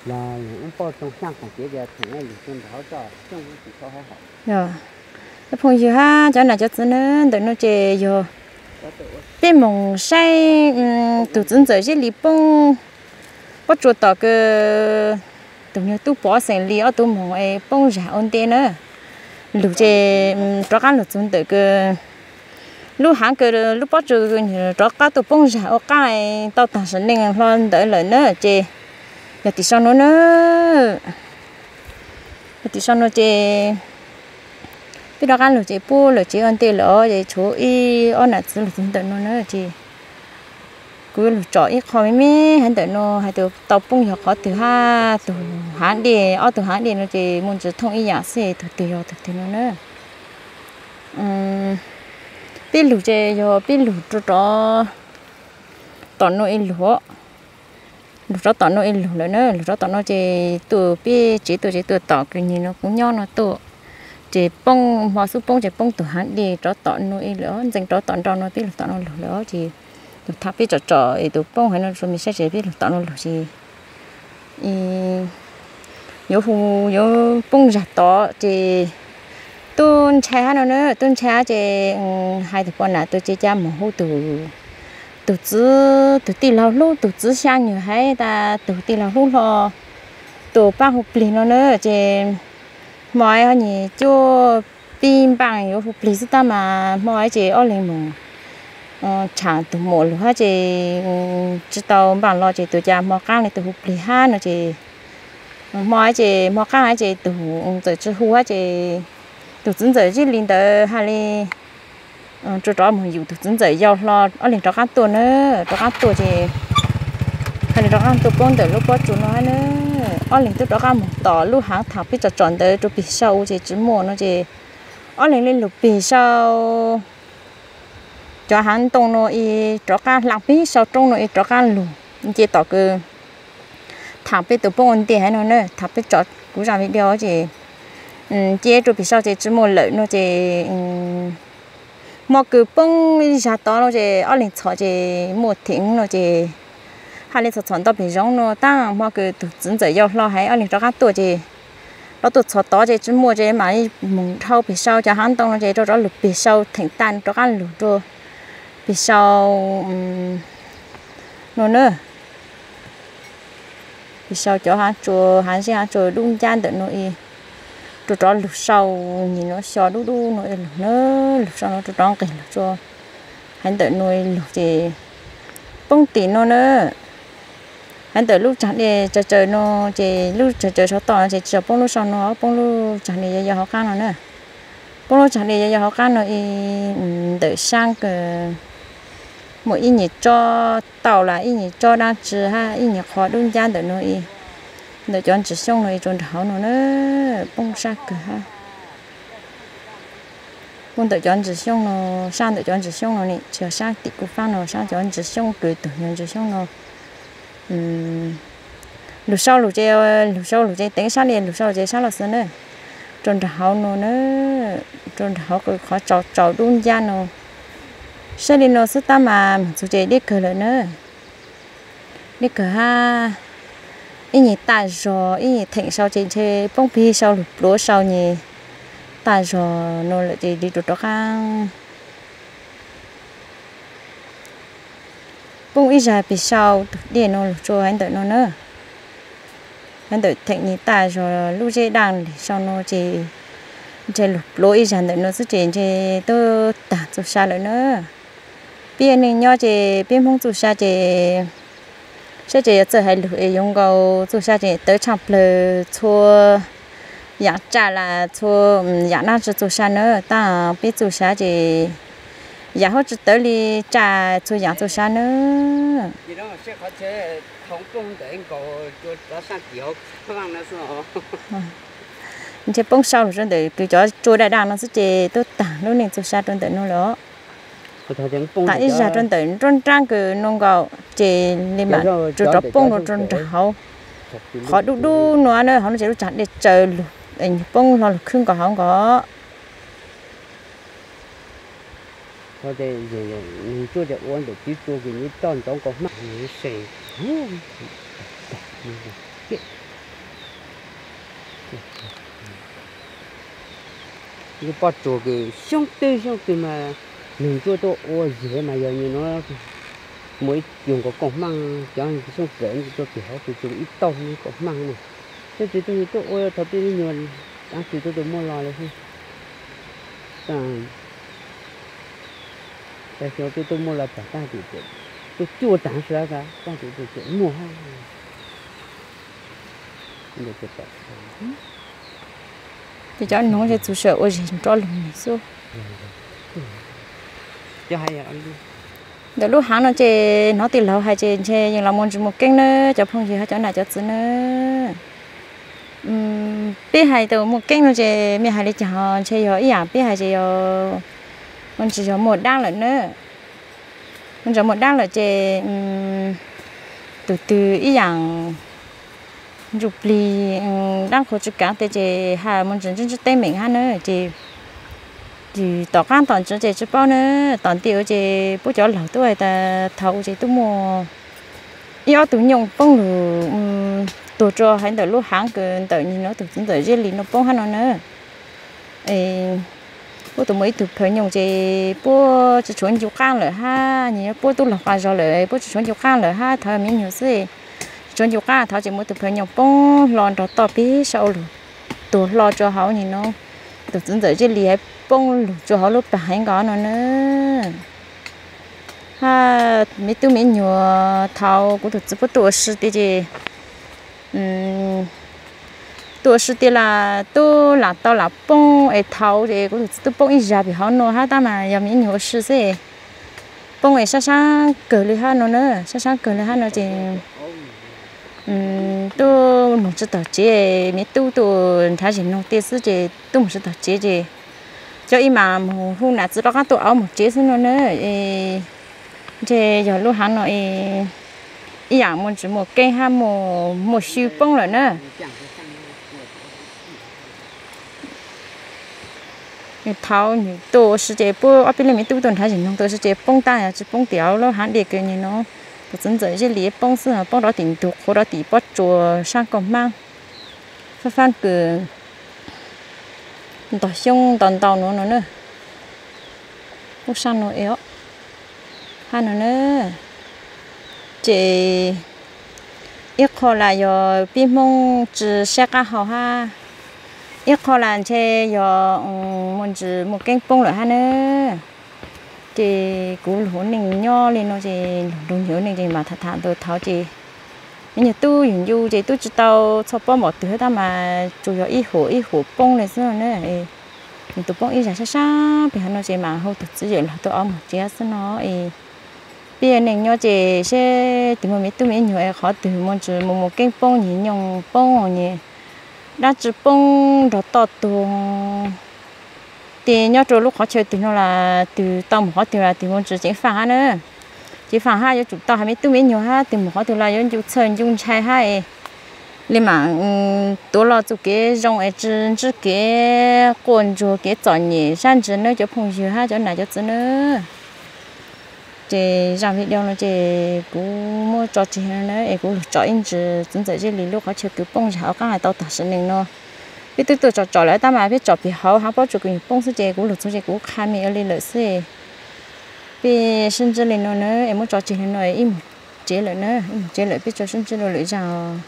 Phooj ywg hab cov nam cov txiv na, ntawm no ces yog peb moog saib tug txiv ntxawm Zeb Lis poob pob tsuas tom kws tug nyuag tub pov xeem Lis ob tug moog es poob zag ua nte na. Lug ces rov qaab lug txug ntawm kws lub haav kws lub pob tsuas rov qaab tuaj poob zag ua qaab tau taag sam neej hlo ntawd lawm na ces yog tim sau nuav na. Yog tim sau nuav ces peb rov qaab lug ces puab lawm tsev ua nte lawm os, ces tshuav ib ob nam txiv lug txug ntawm nuav na ces kuv yuav lug tsom ib qho me me haav ntawm nuav hais tias tau poob yog qhov twg hab tug haav dej, ob tug haav dej nuav ces muaj ntsis thooj ib yaam xwb, tug twg yog tug twg nuav na. Peb lug ces yog peb lug rua rov tom nuav ib lug, lug rov tom nuav ib lug lawm na, lug rov tom nuav ces tuaj peb tsev tuaj, tsev tuaj tom kws nyag nuav kuv nyob nuav tuaj, ces poob hmo xub poob ces poob tug haav dej rov tom nuav ib lawm, ntxeev rov tom nrau nuav peb lug tom nuav lug lawm ces lug tham peb tsom tsom es tus poob haiv nuav rua mej saib ces peb lug tom nuav lug ces yuav hu, yuav poob zag tod ces tub ntshai hab nuav na, tub ntshai hab ces hais tug poj nam tug ces ca moog hu tug, tug txiv, tug tij laug hlub, tug txiv xyaa nyuag haiv tas tug tij laug hlub hlo tuaj paab hu plig nuav na ces hmo ib nyuag cuaj pib npaaj yuav hu plig xwb tab mas hmo ib ces ob leeg moog tshaam tug muam lug hab ces tsi tau npaaj los ces tug ca hmo qaab le tug hu plig hab no ces hmo ib ces hmo qaab hab ces tug txawm tsi hu hab ces tug txiv ntxawm Zeb Lis ntawd has le rua rov moog yug tug txiv ntxawm yau hlo ob leeg rov qaab tuaj na, rov qaab tuaj ces has le rov qaab tuaj poob ntawm lub pob tsuas nuav hab na. Ob leeg tub rov qaab moog tom lub haav thaam peb tsom tsom ntawd rua peg sau ces tsi muaj no ces ob leeg le lug peg sau cov haav ntoo nuav ib rov qaab, hla peg sau roob nuav ib rov qaab lug nce tom kws thaam peb tug poob ua ntej hab no na, thaam peb tsom kuv zaj video ces nce rua peg sau ces tsi muaj lawm no ces hmo kws poob ib zag tod no ces ob leeg txhom ces muaj theem no ces has le txhom txhom nto peg zoov no tab hmo kws tug txiv ntxawm yau hlo hab ob leeg rov qaab tuaj ces rov tuaj txhom tod ces tsi muaj ces mam moog dhau peg sau cov haav ntoo no ces rov rov lug peg sau theem tag rov qaab lug rua peg sau no na. Peg sau cov haav tsua, haav zeb haav tsua dub ncab ntawm nuav ib rua rov lug sau nyag nuav xyo dub dub nuav ib lug na, lug sau nuav rua rov nqeg lug tsua haav ntawm nuav ib lug ces poob tim nuav na. Haav ntawm lub tsaag dej tsawg tsawg no ces lub tsawg tsawg sau toj no ces tsi yog poob lub sau nuav, poob lub tsaag dej yog yog hauv qaab no na. Poob lub tsaag dej yog yog hauv qaab no ib ntawm saab kws muaj ib nyuag tsob tauj las ib nyuag tsob dlaab tsi hab ib nyuag qhov dub ncab ntawm nuav ib ntawm cov ntsis xyoob no ib rua nraag hauv no na. Poob sab kawg hab. Poob ntawm cov ntsis xyoob no, sab ntawm cov ntsis xyoob no ne, tsi yog sab tim kuv faab no, sab cov ntsis xyoob kws tug nyuag ntsis xyoob no. Lug sau lug ces, lug sau lug ces teev sab li, lug sau lug ces sab los xwb na. Rua nraag hauv no na, rua nraag hauv qhov tsaus tsaus dub ncab no. Saib li no xwb tab mas moog txug ces deb kawg lawm na. Deb kawg hab. Ib nyuag tag zog ib nyuag theem sau ces ntshe poob pig sau lug pluav sau nyuag tag zog no lawm ces li rua rov qaab poob ib zag pig sau tug dej no lug tsua haav ntawm no na. Haav ntawm theem nyuag tag zog lub zeb daj lig sau no ces ntshe lug pluav ib zag ntawm no xwb ces ntshe tub taag txuj sa lawm na. Peb neej nyob ces peb Hmoob txuj sa ces saib ces yuav txawj hais lug es yuav nkaus txuj sa ces tawv tshaaj plawg txhua yaam tsaj las txhua yaam dlaab tsi txuj sa na, tab peb txuj sa ces yaam huab tsi tawv li tsaj txhua yaam txuj sa na. Ntshe poob sau lug rua ntawm kws cov tsua daj daj no xwb ces tub taag lub neej txuj sa rua ntawm no lawm. Taag ib zag rua ntawm nruab nraab kws no nkaus ces li mam rua rov poob rua nraag hauv. Qhov dub dub no na, hauv no ces lub tsaag dej tsaws lug, poob hlo lug khwb nkaus hauv nkaus. Tsuj ces ua ntawm tib tsua kws nyuj toj ntov nkaus hmab. Pob tsuas kws xyoob twg xyoob twg mas neeg ntsuab tuaj ua zes mas yog nws no muaj ib cuag nkaus kaum hmaj, cov xyoob kawm tuaj pem hauv tus tsuas ib tauj kaum hmaj no. Xyoob twg tuaj ua thaum twg nyuag dab tsi tuaj tuaj muaj los li xwb. Xyov tuaj tuaj muaj los tag tag tim tuaj cuaj tag sawv tag tim tuaj muaj. Ces cov noog ces txhua zaum ua zes nrov lug xwb. Ntawm lub haav no ces hnov tij laug hais ces ntshe yeej los muaj ntsis muaj keeb na cov phooj ywg hab cov nam cov txwv na. Peb hais tias muaj keeb no ces mej hais li cas, ntshe yog ib yaam peb hais ces yog muaj ntsis yog muaj daab lawm na. Muaj ntsis muaj daab lawm ces tus twg ib yaam ntsuj plig daab qhuas tsi kaav tes ces has muaj ntsis ntsib ntsib teeb meem hab na ces tom qaab tom ntsis ces tsi paub na. Tom ntej ua ces puab cov laug tub has tas thaum ua ces tub muaj ib ob tug nyooj poob lug tuag rua haiv ntawm lub haav kws ntawm nim no tus txiv ntxawm Zeb Lis no poob hab no na. Puab tus muaj ib tug phaw nyooj ces puab tsi tshuav ncu qaab lawm hab nim no puab tub laug qua zog lawm puab tsi tshuav ncu qaab lawm hab thov miv nyuag xwb. Tsi tshuav ncu qaab thov ces muaj tus phaw nyooj poob hlo nrog toj peg sab ua luag tuag hlo rua hauv nim no tus txiv ntxawm Zeb Lis haiv poob lug rua hauv lub pas haiv nkaus no na. Hab miv tub miv nyuag thaud kuv tus txiv puab tuaj ua si tiag ces tuaj ua si tiag las tub lam tau lam poob es thaud es kuv tus txiv tub poob ib zag pem hauv no hab tab mas yog miv nyuag ua si xwb. Poob es sab sab kawg li hab no na, sab sab kawg li hab no ces tub moog tsi taug tsev, miv tub tuaj nrhav zim noog tiag xwb ces tub moog tsi taug tsev ces cov ib mas moog hu nam txiv rov qaab tuaj auv moog tsev xwb no na. Ntshe yog lub haav no ib yaam muaj ntsis muaj keeb hab muaj xyw poob lawm na. Nws thaud nws tuaj ua si ces puab ob peb leej miv tub tuaj nrhav zim noog tuaj ua si ces poob tab yog tsi poob tim hauv lub haav dej kws nim no tus txiv ntxawm Zeb Lis poob xwb, poob rov tim ntug qhuav rov tim pob tsuas sab kauj hmab fab fab kws ntog xyoob ntog ntau no no na. Lub sab no es hab no na. Ces ib qho las yog pib Hmoob tsi saib qab hau hab, ib qho las ntshe yog muaj ntsis muaj keeb poob lawm hab na. Ces kuv lug ua neej nyob li no ces lug nrug nyiam ua neej ces mas tham tham ntawd thaud ces nyiam tub yug ncu ces tub tsi tau txhob paub npaum twg hab tab mas tsuas yog ib huam ib huam poob li xwb na. Nws tus poob ib zag sab sab pem hauv no ces mas hu tus txiv yawm laug tuaj auv moog tsev xwb no es peb ua neej nyob ces seb tus muaj miv tub miv nyuag es qhov twg muaj ntsis muaj muaj keeb poob nyag nyoog poob nyag dab tsi poob nrog toj tuag. Ces nyob rua lub qhov chaw twg no las twg tau mus qhov twg las twg muaj ntsis ceev faj hab na. Ceev faj hab yuav tsum tau has miv tub miv nyuag hab twg mus qhov twg los yuav ncu txhawj ncu ntshai hab es li mam tuav lug txuj kev zoo es tsi ntsib kev quaj ntsuag kev txom nyem sab ntsis nawb cov phooj ywg hab cov nam cov txwv nawb. Ces zaj video no ces kuv muab tso tseg no na es kuv lug tso ib ntsis txiv ntxawm Zeb Lis lub qhov chaw kws poob zag hauv qaab hais tau tag sim neej no. Peb twb tuaj tsom tsom lawm tab mas peb tsom pem hauv haav pob tsuas kws yog poob xwb ces kuv lug txug ces kuv qha me ua li lawm xwb. Peb sib ntsib li no na es muab tso tseg li no ib mus tsev lawm na, ib mus tsev lawm peb tso sib ntsib dua lwm zaj os.